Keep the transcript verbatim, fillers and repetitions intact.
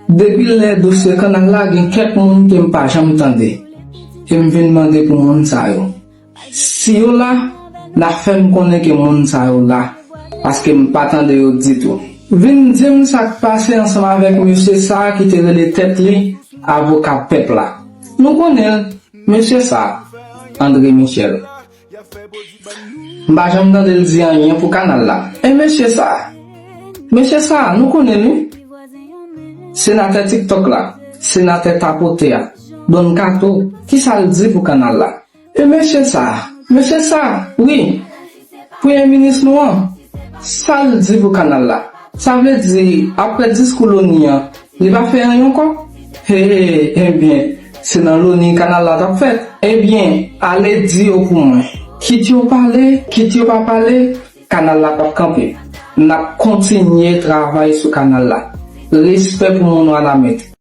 Depi lè dosye kannal la, gen kèk moun ke m pa janm tande. E m vin mande pou moun sa yo. Si yo la, n a fè m konnen ke moun sa yo la, paske m pa tande yo ditou. Vin di m sa k pase ansanm avèk mesye sa a ki te rele tèt li avoka pèp la. Nou konnen l, mesye sa a, André Michel. M pa janm tande l di anyen pou kannal la. E mesye sa a, mesye sa a, nou konnen l wi. Senatè TikTok la, senatè tapote a, Don Kato, kisa l di pou kannal la? E mesye sa a, mesye sa a, wi, premye minis nou an, sa l di pou kannal la? Sa vle di, apre diskou Loni an, li pa fè anyen ankò? He, he, ebyen, se nan Loni kannal la t ap fèt. Ebyen, ale di yo pou mwen. Kit yo pale, kit yo pa pale, kannal la p ap kanpe. N ap kontinye travay sou kannal la. Respè pou moun Wanament.